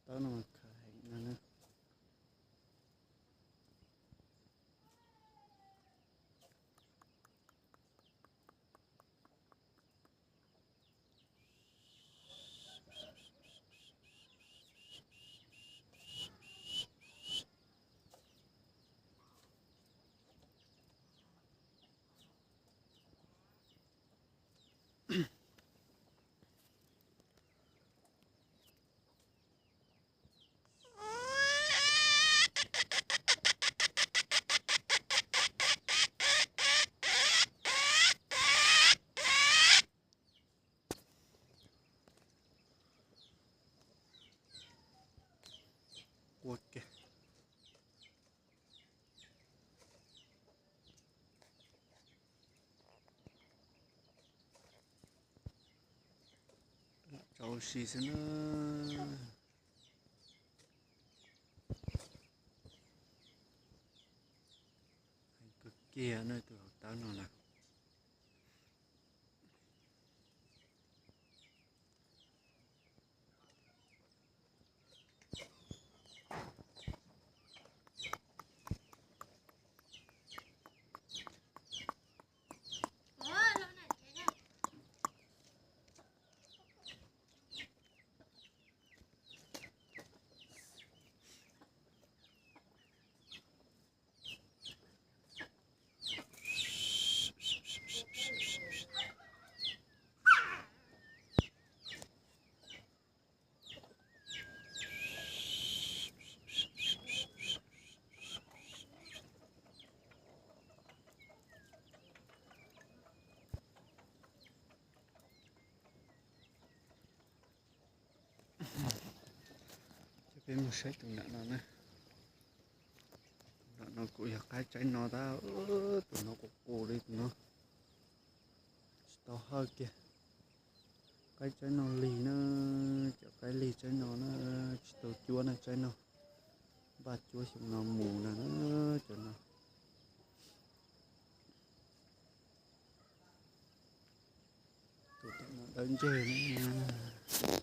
Tawb no mas khawv heev no na. Ua ke. Tso ua si xwb na. Heev kawg kiag na tus hauv tawb no na. Ces peb mus saib tus nram no na. Tus nram no kuj yog qaib tsaib no tab, tus no qus qus li tus no. Tsis tau hawj kiag. Qaib tsaib no lig na, cov qaib lig tsaib no na, tsis tau cuab na tsaib no. Npaj cuab xyoo no mus na, cov no. Tus tom no dawb ntseg na.